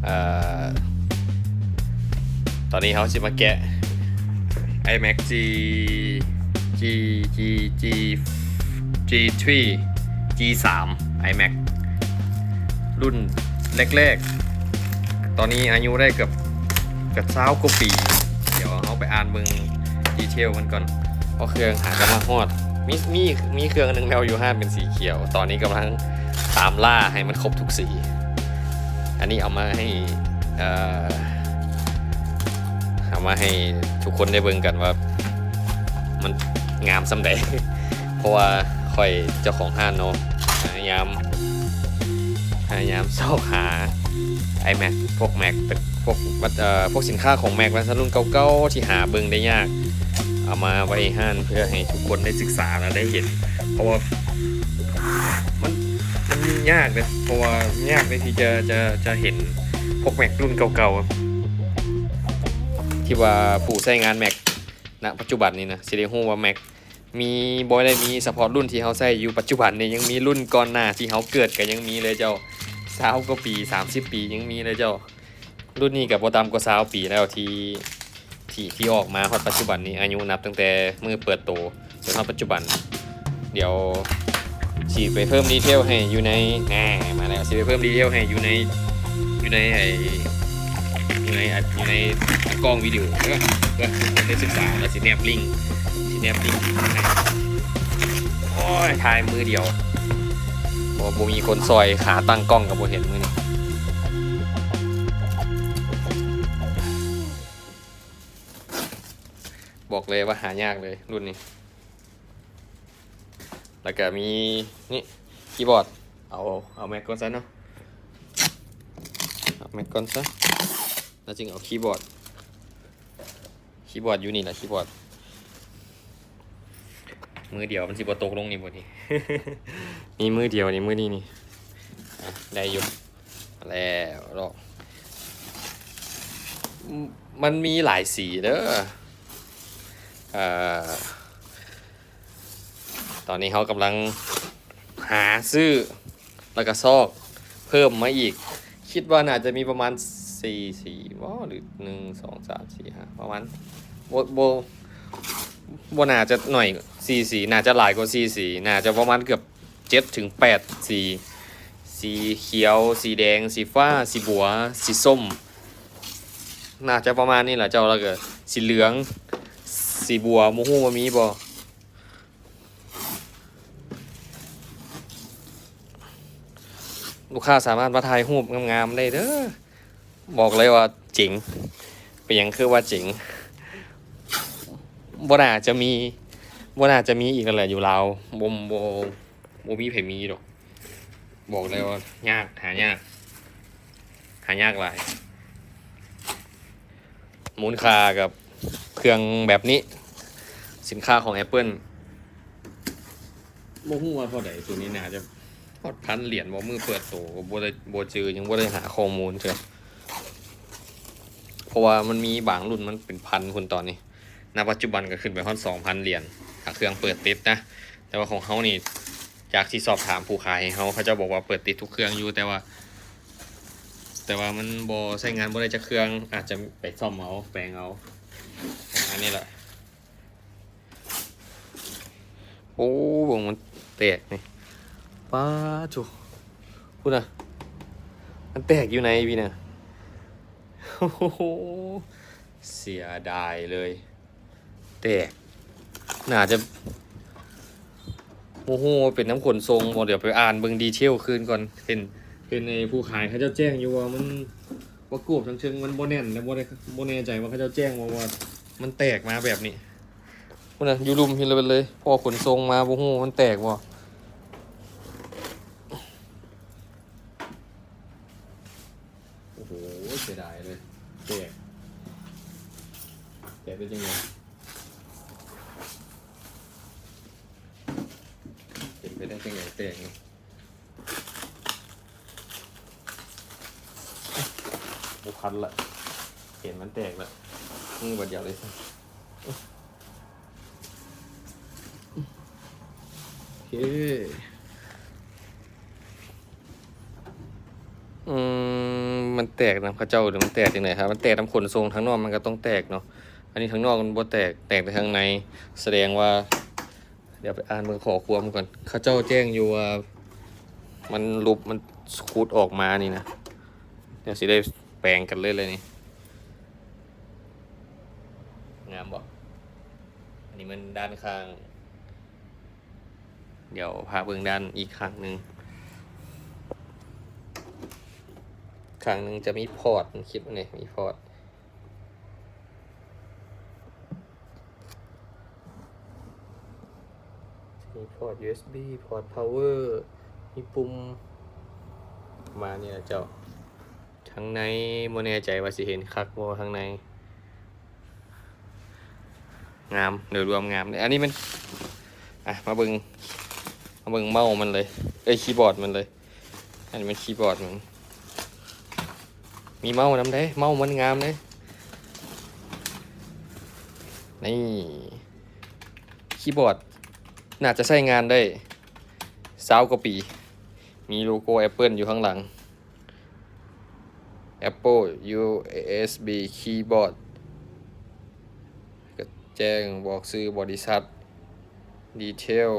ເອີ ຕອນນີ້ເຮົາຊິມາແກະ ໄອແມັກ ຈີ ຈີ ຈີ ຈີ ທຣີ ຈີ ສາມ ໄອແມັກ ລຸ້ນແລກໆ ຕອນນີ້ອາຍຸໄດ້ເກືອບ ເກືອບຊາວກວ່າປີ. ດຽວເຮົາໄປອ່ານເບິ່ງດີເທວມັນກ່ອນ ເພາະເຄື່ອງຫາກຳລັງຮອດ ມີ ມີ ມີເຄື່ອງໜຶ່ງແລ້ວຢູ່ຮ້ານເປັນສີຂຽວ ຕອນນີ້ກຳລັງຕາມລ່າໃຫ້ມັນຄົບທຸກສີ. ອັນນີ້ເອົາມາໃຫ້ ເອີ ເອົາມາໃຫ້ທຸກຄົນໄດ້ເບິ່ງກັນວ່າມັນງາມສ່ຳໃດ ເພາະວ່າຂ້ອຍເຈົ້າຂອງຮ້ານເນາະ ພະຍາຍາມ ພະຍາຍາມຊອກຫາໄອແມັກ ພວກແມັກ ພວກ ເອີ ພວກສິນຄ້າຂອງແມັກ ວ່າຊັ້ນ ລຸ້ນເກົ່າໆ ທີ່ຫາເບິ່ງໄດ້ຍາກ ເອົາມາໄວ້ໃຫ້ຮ້ານ ເພື່ອໃຫ້ທຸກຄົນໄດ້ສຶກສາ ແລະ ໄດ້ເຫັນ ເພາະວ່າມັນ ມັນຍາກເດ້ ເພາະວ່າຍາກເດ້ທີ່ຈະ ຈະ ຈະເຫັນພວກແມັກລຸ້ນເກົ່າໆ ທີ່ວ່າຜູ້ໃຊ້ງານແມັກ ນະປັດຈຸບັນນີ້ນະ ຊິໄດ້ຮູ້ວ່າແມັກມີ ບໍ່ໄດ້ມີສະເພາະລຸ້ນທີ່ເຮົາໃຊ້ຢູ່ປັດຈຸບັນນີ້ ຍັງມີລຸ້ນກ່ອນໜ້າທີ່ເຮົາເກີດກໍຍັງມີເລີຍເຈົ້າ ຊາວກວ່າປີ ສາມສິບປີ ຍັງມີເລີຍເຈົ້າ. ລຸ້ນນີ້ກໍບໍ່ຕ່ຳກວ່າຊາວປີແລ້ວທີ່ ທີ່ ທີ່ອອກມາຮອດປັດຈຸບັນນີ້ ອາຍຸນັບຕັ້ງແຕ່ມື້ເປີດໂຕ ຈົນຮອດປັດຈຸບັນ. ດຽວຊິໄປເພີ່ມດີເທວໃຫ້ຢູ່ໃນ ແນ່ ມາແລ້ວ ຊິໄປເພີ່ມດີເທວໃຫ້ຢູ່ໃນ ຢູ່ໃນໄອ້ ຢູ່ໃນ ຢູ່ໃນກ້ອງວິດີໂອເດີ ເພື່ອໃຫ້ທຸກຄົນໄດ້ສຶກສາ ແລ້ວຊິແນບລິງ ຊິແນບລິງໃຫ້. ໂອ້ຍ ຖ່າຍມືດຽວ ບໍ່ ບໍ່ມີຄົນຊ່ອຍ ຂາຕັ້ງກ້ອງກໍບໍ່ເຫັນມື້ນີ້. ບອກເລີຍວ່າຫາຍາກເລີຍລຸ້ນນີ້. ແລ້ວກະມີນີ້ ຄີບອດ ເອົາ ເອົາແມັກກ່ອນຊະເນາະ ເອົາແມັກກ່ອນຊະ ແລ້ວຈຶ່ງເອົາຄີບອດ. ຄີບອດຢູ່ນີ້ລະ ຄີບອດ ມືດຽວມັນຊິບໍ່ຕົກລົງນີ້ບໍ່ນີ້? ມີມືດຽວນີ້ ມືນີ້ນີ້ ອະ ໄດ້ຢູ່. ແລ້ວເນາະ ມັນມີຫຼາຍສີເດີ. ເອີ ຕອນນີ້ເຮົາກຳລັງຫາຊື້ ແລ້ວກໍຊອກເພີ່ມມາອີກ ຄິດວ່າໜ້າຈະມີປະມານສີ່ສີບໍ ຫຼື ໜຶ່ງ ສອງ ສາມ ສີ່ ຫ້າ ປະມານ ບໍ່ ບໍ່ ບໍ່ໜ້າຈະໜ້ອຍສີ່ສີ ໜ້າຈະຫຼາຍກວ່າສີ່ສີ ໜ້າຈະປະມານເກືອບ ເຈັດເຖິງແປດສີ ສີຂຽວ ສີແດງ ສີຟ້າ ສີບົວ ສີສົ້ມ ໜ້າຈະປະມານນີ້ລະເຈົ້າ. ແລ້ວກໍສີເຫຼືອງ ສີບົວ ບໍ່ຮູ້ວ່າມີບໍ່. ລູກຄ້າສາມາດມາຖ່າຍຮູບງາມໆໄດ້ເດີ. ບອກເລີຍວ່າເຈັງ. ເປັນຫຍັງຄືວ່າເຈັງ? ບໍ່ໜ້າຈະມີ ບໍ່ໜ້າຈະມີອີກແລ້ວແຫຼະຢູ່ລາວ. ບໍ່ ບໍ່ ບໍ່ມີໃຜມີດອກ. ບອກເລີຍວ່າຍາກ ຫາຍາກ ຫາຍາກຫຼາຍ. ມູນຄ່າກັບເຄື່ອງແບບນີ້ ສິນຄ້າຂອງ Apple ບໍ່ຮູ້ວ່າເທົ່າໃດ. ໂຕນີ້ໜ້າຈະຮອດພັນຫຼຽນບໍ ມື້ເປີດໂຕ ບໍ່ໄດ້ ບໍ່ຈື່ ຍັງບໍ່ໄດ້ຫາຂໍ້ມູນເທື່ອ ເພາະວ່າມັນມີບາງລຸ້ນມັນເປັນພັນພຸ້ນຕອນນີ້. ນະປັດຈຸບັນກໍຂຶ້ນໄປຮອດສອງພັນຫຼຽນ ຖ້າເຄື່ອງເປີດຕິດນະ. ແຕ່ວ່າຂອງເຮົານີ້ ຈາກທີ່ສອບຖາມຜູ້ຂາຍໃຫ້ເຮົາ ເຂົາເຈົ້າບອກວ່າເປີດຕິດທຸກເຄື່ອງຢູ່ ແຕ່ວ່າ ແຕ່ວ່າມັນບໍ່ ໃຊ້ງານບໍ່ໄດ້ຈັກເຄື່ອງ ອາດຈະໄປສ້ອມເອົາ ແປງເອົາ ປະມານນີ້ລະ. ໂອ້ ເບິ່ງມັນແຕກນີ້ ປາໂທ້ ພຸ້ນນະ ມັນແຕກຢູ່ໃນພີ້ນະ. ໂອ້ໂຫ ເສຍດາຍເລີຍ ແຕກ. ໜ້າຈະ ບໍ່ຮູ້ວ່າເປັນນຳຂົນສົ່ງບໍ່ ດຽວໄປອ່ານເບິ່ງດີເທວຄືນກ່ອນ. ເຫັນ ເຫັນໄອ້ຜູ້ຂາຍເຂົາເຈົ້າແຈ້ງຢູ່ວ່າມັນປະກອບທາງເທິງມັນບໍ່ແໜ້ນ ແລະ ບໍ່ໄດ້ ບໍ່ແນ່ໃຈວ່າເຂົາເຈົ້າແຈ້ງບໍ່ວ່າມັນແຕກມາແບບນີ້. ພຸ້ນນະ ຢູ່ລຸ່ມພີ້ເລີຍ ເລີຍ ພໍຂົນສົ່ງມາບໍ່ຮູ້ມັນແຕກບໍ່. ໂອ້ໂຫ ເສຍດາຍເລີຍ ແຕກ ແຕກໄດ້ຈັ່ງໃດ? ເປັນໄປໄດ້ຈັ່ງໃດແຕກນີ້? ບໍ່ຄັນລະ ເຫັນມັນແຕກລະ ມືບາດດຽວເລີຍ. ໂອເຄ ອືມ ມັນແຕກນຳເຂົາເຈົ້າ ຫຼືມັນແຕກຈັ່ງໃດ? ຖ້າມັນແຕກນຳຂົນສົ່ງທາງນອກ ມັນກໍຕ້ອງແຕກເນາະ. ອັນນີ້ທາງນອກມັນບໍ່ແຕກ ແຕກແຕ່ທາງໃນ ສະແດງວ່າ ດຽວໄປອ່ານເບິ່ງຂໍ້ຄວາມກ່ອນ. ເຂົາເຈົ້າແຈ້ງຢູ່ວ່າ ມັນຫຼຸບ ມັນຂຸດອອກມານີ້ນະ. ດຽວຊິໄດ້ແປງກັນເລີຍແຫຼະນີ້. ງາມບໍ່? ອັນນີ້ມັນດ້ານຂ້າງ. ດຽວພາເບິ່ງດ້ານອີກຂ້າງໜຶ່ງ. ຂ້າງໜຶ່ງຈະມີພອດ ຄລິບນີ້ມີພອດ. ມີພອດຢູເອັສບີ ພອດພາວເວີ ມີປຸ່ມ ປະມານນີ້ລະເຈົ້າ. ທາງໃນບໍ່ແນ່ໃຈວ່າຊິເຫັນຄັກບໍ່ທາງໃນ. ງາມ ໂດຍລວມງາມ. ອັນນີ້ມັນ ອ່ະ ມາເບິ່ງ ມາເບິ່ງເມົາມັນເລີຍ ເອີຍ ຄີບອດມັນເລີຍ. ອັນນີ້ມັນຄີບອດມັນ ມີເມົານຳເດ້ ເມົາມັນງາມເດ້. ນີ້ ຄີບອດໜ້າຈະໃຊ້ງານໄດ້ຊາວກວ່າປີ. ມີໂລໂກ້ແອັບເປິ້ນຢູ່ຂ້າງຫຼັງ. ແອັບເປິ້ນຢູເອັສບີຄີບອດ ກໍແຈ້ງບອກຊື່ບໍລິສັດ ດີເທວ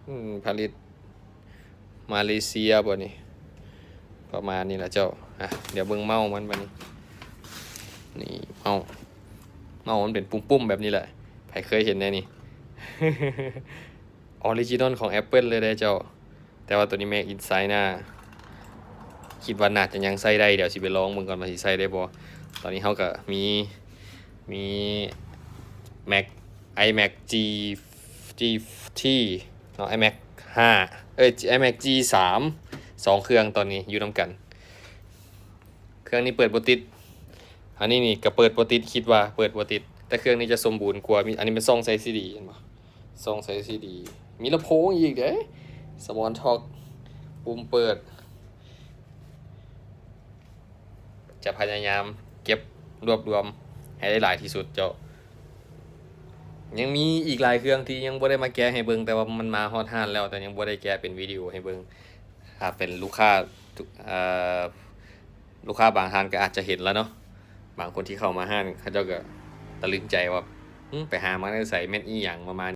ອືມ ຜະລິດມາເລເຊຍບໍນີ້? ປະມານນີ້ລະເຈົ້າ. ອ່ະ ດຽວເບິ່ງເມົາມັນບາດນີ້. ນີ້ເມົາ ເມົາມັນເປັນປຸ່ມໆແບບນີ້ແຫຼະ. ໃຜເຄີຍເຫັນແດ່ນີ້? ອໍຣິຈິນອນຂອງແອັບເປິ້ນເລີຍເດ້ເຈົ້າ. ແຕ່ວ່າໂຕນີ້ made in China ຄິດວ່າໜ້າຈະຍັງໃຊ້ໄດ້. ດຽວຊິໄປລອງເບິ່ງກ່ອນວ່າຊິໃຊ້ໄດ້ບໍ່. ຕອນນີ້ເຮົາກໍມີ ມີແມັກ ໄອແມັກຈີ ຈີທີເນາະ ໄອແມັກຫ້າ ເອີຍ ໄອແມັກຈີສາມ ສອງເຄື່ອງຕອນນີ້ຢູ່ນຳກັນ. ເຄື່ອງນີ້ເປີດບໍ່ຕິດ ອັນນີ້ນີ້ກໍເປີດບໍ່ຕິດ ຄິດວ່າເປີດບໍ່ຕິດ. ແຕ່ເຄື່ອງນີ້ຈະສົມບູນກວ່າ. ມີ ອັນນີ້ແມ່ນຊ່ອງໃສ່ຊີດີ ເຫັນບໍ່? ຊ່ອງໃສ່ຊີດີ ມີລຳໂພງອີກເດ້. Small Talk ປຸ່ມເປີດ. ຈະພະຍາຍາມເກັບລວບລວມໃຫ້ໄດ້ຫຼາຍທີ່ສຸດເຈົ້າ. ຍັງມີອີກຫຼາຍເຄື່ອງທີ່ຍັງບໍ່ໄດ້ມາແກະໃຫ້ເບິ່ງ ແຕ່ວ່າມັນມາຮອດຮ້ານແລ້ວ ແຕ່ຍັງບໍ່ໄດ້ແກະເປັນວິດີໂອໃຫ້ເບິ່ງ. ຖ້າເປັນລູກຄ້າ ເອີ ລູກຄ້າບາງທ່ານກໍອາດຈະເຫັນແລ້ວເນາະ. ບາງຄົນທີ່ເຂົ້າມາຮ້ານ ເຂົາເຈົ້າກໍຕະລຶງໃຈວ່າ ຫື ໄປຫາມາແນວໃສ ແມ່ນອີ່ຫຍັງ ປະມານ